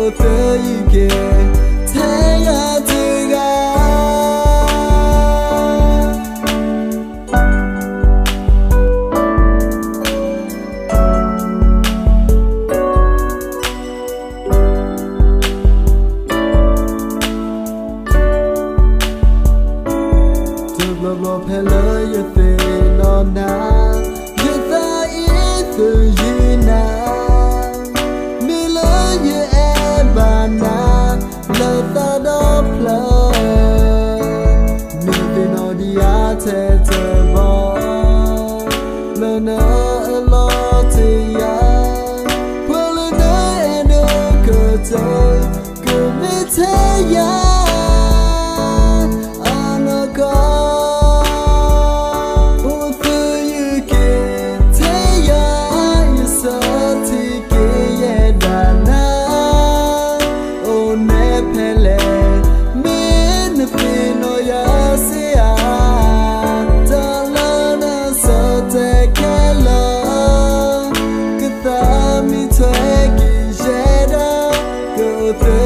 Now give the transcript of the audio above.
အိၣ်သုယက့ၤ ထဲယၤတဂၤ တဘျီဘျီဖဲလၢယသ့ၣ်နီၣ်နၤ, ယသးအံၤသုးယံၤနၤ, မ့ၢ်လၢယအဲၣ်ဘၣ်နၤ လၢသးဒီဖျၢၣ်, မ့ၢ်သ့ၣ်နီၣ်ဒံးယၤထဲတဘျီ, လၢနအလီၢ်တယၤ, ပှၤလၢနအဲၣ်ဒိးကတၢၢ် ကမ့ၢ်ထဲယၤ အနီၢ်ကီၢ်, အိၣ်သုယက့ၤ ထဲယၤ ယဆၢထံးက့ၤယဲဒၣ်နၤ, အိၣ်နဲဖဲလဲၣ် မ့ၢ်နသ့ၣ်နီၣ်ယၤစ့ၢ်ဧါ, တၢ်လၢနဆၢတဲာ်ခဲလၢာ် ကသးမံထွဲက့ၤယဲဒၣ်, ကအိၣ်သု